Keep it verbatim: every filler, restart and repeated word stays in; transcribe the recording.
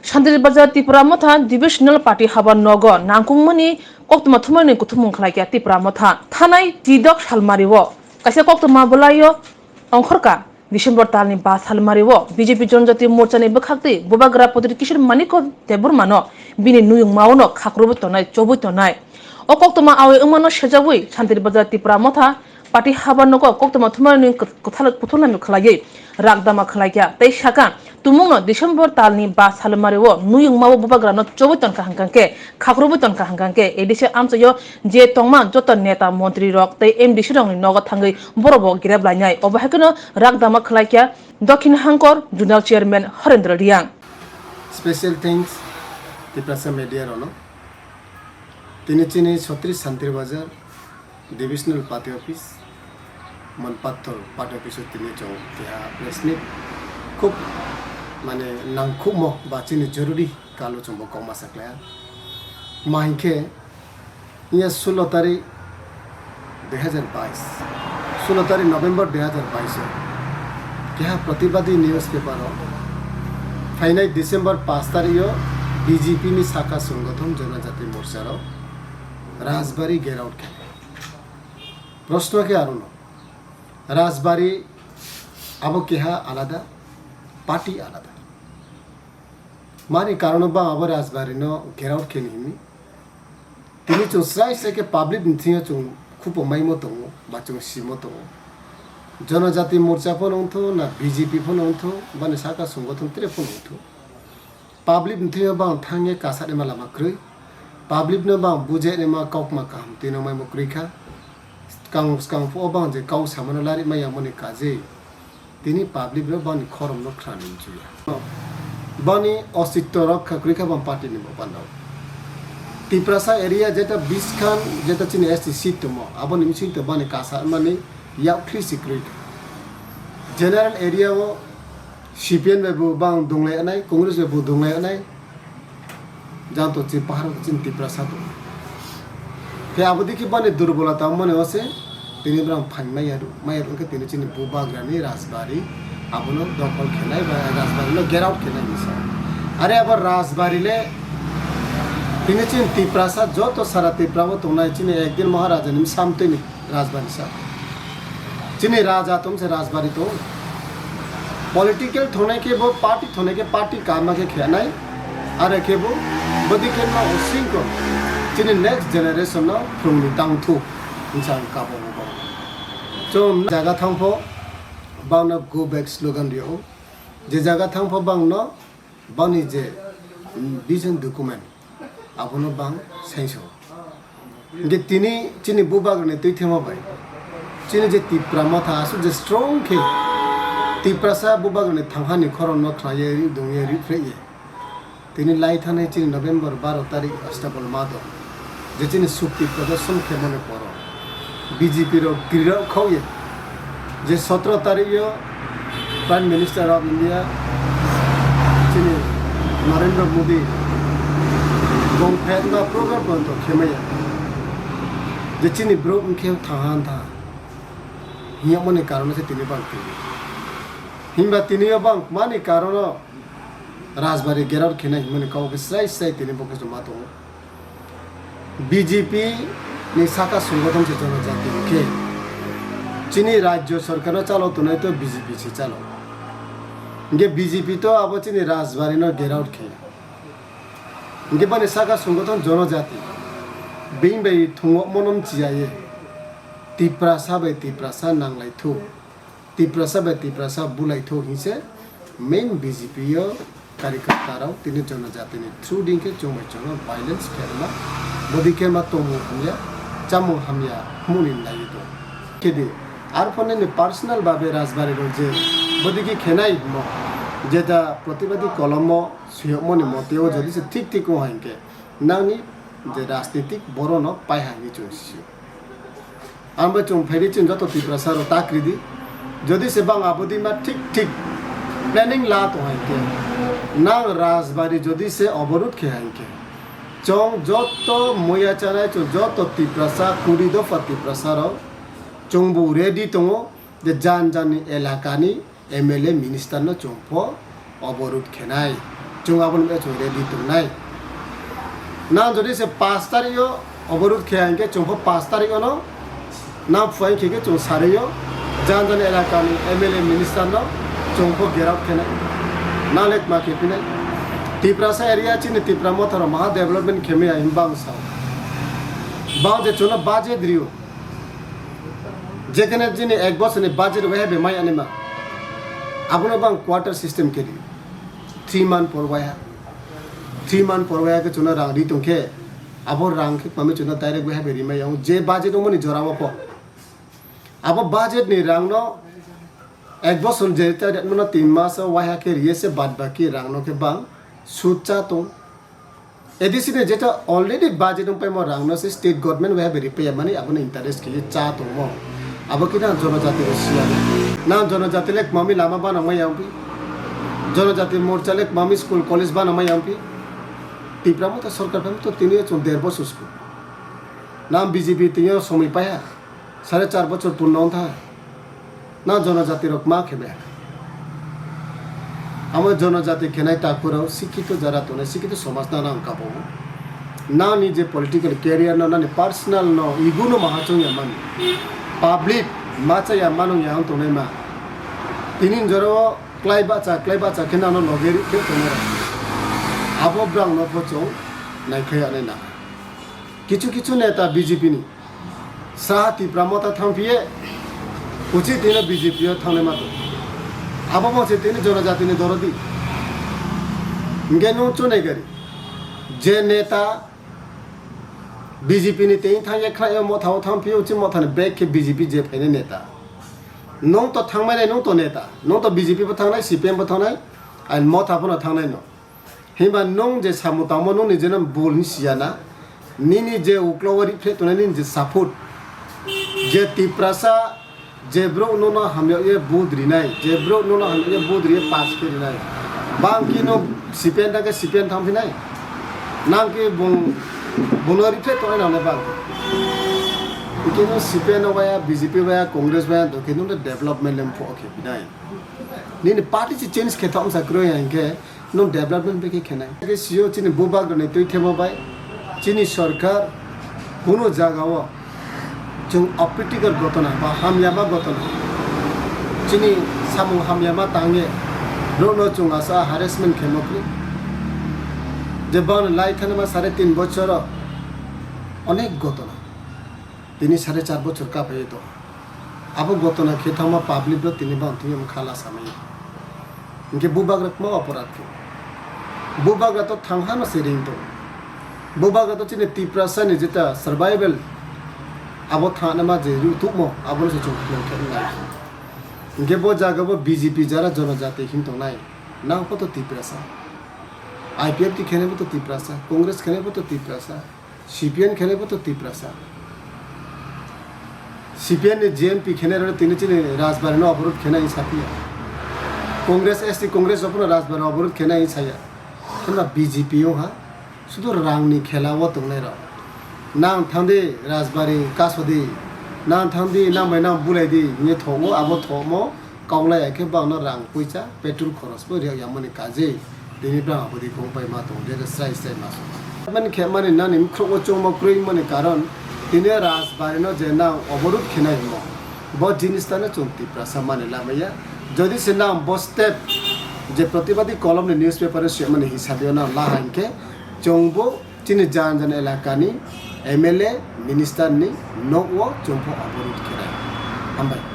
Shantir Bazar Tipra Motha Divisional Party haba nogo nangkukmani koktwma thumani kuthumung khlaikha Tipra Motha. Thanai Tidok Salmario kaisa koktwma bwlaio ongkhorkha. December talni ba salmario B J P Jonojati Morchani bwkhaktwi Bubagra Prodip Kishore Manikya Debbarmano bini nuyungmao no khakrubwi tonai, chobwi tonai. O koktwma awi wngmano sejagwi Shantir Bazar Tipra Motha Party haba nogo koktwma thumani kwthal-, kuthulnami khlaiwi rakdama khlaikha tei sakha, tumungno December talni ba salmario nuyungmao Bubagrano chobwi tonkha hwnkhe, khakrubwi tonkha hwnkhe A D C amchaio je tongma joto neta montrirok tei M D C rokni nogo thangwi borokbo girap lainai. Obo hai kheno rakdama khlaikha Dokhin Hangkor Zonal Chairman Horendra Reang. Special thanks Tiprasa media rokno. Tini chini Chhatris Shantir Bazar Divisional Party Office, Manpathor Party Office o tini chwng keha press meet khub, mane, nangkhukmo ba chini joruri kalo chwngbo kok ma saklaiya. Ma hinkhe, iya sulo tarik dui hazar bais, sulo tarik November dui hazar bais o keha pratibadi newspaper o phainai December paanch tarik o B J P ni saka songothon Jonojati Morcha rok Rajbari gherao khe. Proshno khe arono, Rajbari abo keha alada, party alada. Mani karono bang abo Rajbari no gherao khe ni himi. Tini chwng srai srai khe public ni thwiyo chwng khupo maimo tongo, ba chwng simo tongo. Jonojati Morcha phano wngthu, na B J P phano wngthu, bani saka songothon tere phano wngthu. Public ni thwiyo bang thangye kasarima lama kwrwi. Public no bang bujainima kokma kaham tino maimo kwrwi kha. Skang, skang phuo bang je kau samano lari maya moni kaje. Tini public rok bani khoromno khrani mchuya. Bani ositto rok kha kwrwi kha bang party ni bo panda. Tiprasa area jeta biskhan jeta chini S T seat tomo, aboni bising to bani kasa mani yak khli si kwrwi kha. General area o C P M bai bo bang dunglai anai, Congress bai bo dunglai anai. Jang to chini pahar chini Tiprasa to. Khe abo dikhe bani durbolata mane ose tini brang phain maya ru, maya ru khe tini chini Bubagrani Rajbari abono dokol khenai ba Rajbari no get out khenai misa. Are abo Rajbari le tini chini Tiprasa joto sara Tripura bo tongnai chini ekdin Maharaja ni samtwi ni Rajbari sa. Chini raja tong se Rajbari tong. Political thonai khe bo party thonai khe party kama khe khenai. Are khe bo bodi khe no singko. Chini next generation no phwrwngni tang thu. Insang kabo bo. Chom jaga thangpho bangno go back slogan rio. Je jaga thangpho bangno bangni je, mm, vision document. Abono bang saiso. Hingke tini chini Bubagrani twi thema bai. Chini je Tipra Motha aswk je strong khe Tiprasa Bubagrani thanghani khorokno khlaiye ri dongye ri phreye. Tini lai thani chini November baro tarik Astabol Mato je chini sukti prodoshon khemani poro. B J P rok grirok khokye je sotro tarik o Prime Minister of India chini Narendra Modi bong phetma program ponto khemaya je chini bro wngkhe thaha tha hiyamani karono se tini bang tini himba tini o bang mani karono Rajbari gerao khenai himani kau ke srai srai tini bokhe ma tongo. B J P ni saka songothon se Jonojati hwnkhe chini rajyo sorkar no chalo tongnai to B J P se chalo. Hingke B J P to abo chini Rajbari no get out khe. Hingke bani saka songothon Jonojati bini bai thungokmano mchiyaye Tiprasa bai Tiprasa nanglai thu. Tiprasa bai Tiprasa bulai thok hinse main B J P o karyakarta rok tini Jonojati ni through ding khe chwng bai chwng violence khe rwma, bodi khe ma tongmung hamya, chamung hamya hwnwi naiwi tong. Khe di, arpho nini personal babe Rajbari rok je bodi khe khenai mo, jeta pratibadi kolomo suyokmoni mote o jodi se thik thik wng hai khe nangni je rajnitik borok no pai hai hinwi chwng sio. Ang bai chwng phaidi chwng joto Tiprasa rok ta kwrwi di. Jodi se bang abo di ma thik thik planning la tong hai khe, nang Rajbari jodi se oborot khe hai khe, chwng joto muya chanai chwng joto Tiprasa kuri dopha Tiprasa rok chwng bo ready tongo je jan jan ni elaka ni M L A minister no chwng pho oborot khenai. Chwng aboni bagwi chwng ready tongnai. Nang jodi se pash tarikh o oborot khe hinkhe chwng pho pash tarikh o no nang phuaing khe khe chwng sarwi o jan jan elakani M L A minister no chwng pho gerao khenai. Nang le tma khe phinai. Tiprasa area chini Tipra Motha rok maha development khe maya hinba ang sao. Bang je chwngno budget rio. Jekhane chini ek bosorni budget waiha bai mai anima. Abono bang quarter system khe rio. Three month por waiha. Three month por waiha khe chwngno rang ri tong khe, abo rang khe mami chwngno direct waiha bai rimai yang je budget wngmani jora o pho. Abo budget ni rang no ek bosor je ta mano tin mas o waiha khe riye se bad baki rang no khe bang sud cha tong. A D C ni jeta already budget wng paimo rang no se state government waiha bai ripaiya mani abono interest khe cha tongmo. Abo khe nang jonojati rok siya. Nang jonojati le mami lama bana mai yang pi. Jonojati morcha le mami school college bana mai yang pi. Tipra Motha sorkar phai to tini chwng der bosor school. Nang B J P tini somoi paiha. Sare char bochor purno wngkha. Nang jonojati rok ma khe bai. Amo jonojati khenai takhurok sikhito jara tongnai sikhito somaj no nang kabogo. Nang ni je political career no nani personal no ego no maha chwng ya mani. Public ma cha ya mano ya wng tongnai ma. Tini jora o klai bacha klai bacha khe nang no loge ri khe tongnai rok. Abo brang no pho chwng nai khe ya nai na. Kichu kichu neta B J P ni. Sa Tipra Motha thangphiye, uchi tino B J P o thangnai mato. Abo bo se tini jonojatini dorodi. Hingke nung chonai gari. Je neta B J P ni tei thangye khnayo Motha o thangphiye, uchi Motha ni bag khe B J P je phainai neta. Nung to thangmai nai, nung to neta. Nung to B J P bo thangnai, C P M bo thangnai, and Motha bono thangnai no. Himba nwng je samung tangmo nwng ni jeno bul ni siya na, nini je uklogo ripre tongnai nini je support, je Tiprasa, je borok nono hamya ye vote rinai, je borok nono hamya ye vote riye pass khe rinai, bang khe no C P M da khe C P M thang phinai, nang khe bung, bungno ripre tongnai nangnai bang khe. Ikhe no C P M no waya, B J P waya, Congress waya, do khe no development lem pho khe phinai. Nini party se change khe thok sa kroi ya hinkhe, nwng development bai khe khenai. Khe sio chini bubagrani twi themo bai chini sorkar kunu jaga o chwng apritikar gotona ba hamyama gotona, chini samung hamyama tangye rokno chwng asa harassment khemo kri. Je bang lai thanima sare tin bochoro onek gotona. Tini sare char bochor kaphaiwi tongo. Abo gotona khe thangma public rok tini bang thwngwi mokha la samaya. Hinkhe bubagra kwma oporad khe. Bubagra to thang hano se ring tongo. Bubagra to chini Tiprasa ni jeta survival abo thangna ma je ri tukmo abono se chwng khulum khe nai. Hinkhe bo jaga bo B J P jara jonojati hin tongnai. Nang poto Tiprasa. I P F T khenai poto Tiprasa. Congress khenai poto Tiprasa. C P M khenai bo to Tiprasa. C P M ni G M P khenai rok tini chini Rajbari no oborot khenai saphiya. Congress S T Congress rok no Rajbari oborot khenai saya. Hwnba B J P o ha sudu rang ni khela o tongnai rok. Nang thangdi Rajbari kasodi, nang thangdi nang bai nang bulai di, ni thogo abo thomo. Kaulai ya khe bangno rang puisa, petrol khoros bo riyak ya mani kaje. Tini bang abodi kong pai ma tong, jere srai srai ma song. Mani khe mani nani mkhro o chongma kroi mani karon, tini Rajbari no je nang oborot khenai mo. Bo jinis tano chwng Tiprasa mani lamaya. Jodi se nang bo step je Pratibadi kolom ni newspaper o se mani hisabe o nang la hinkhe chwng bo chini jan jan elaka ni M L A, minister ni nok o chwng pho oborot khenai. Hambai.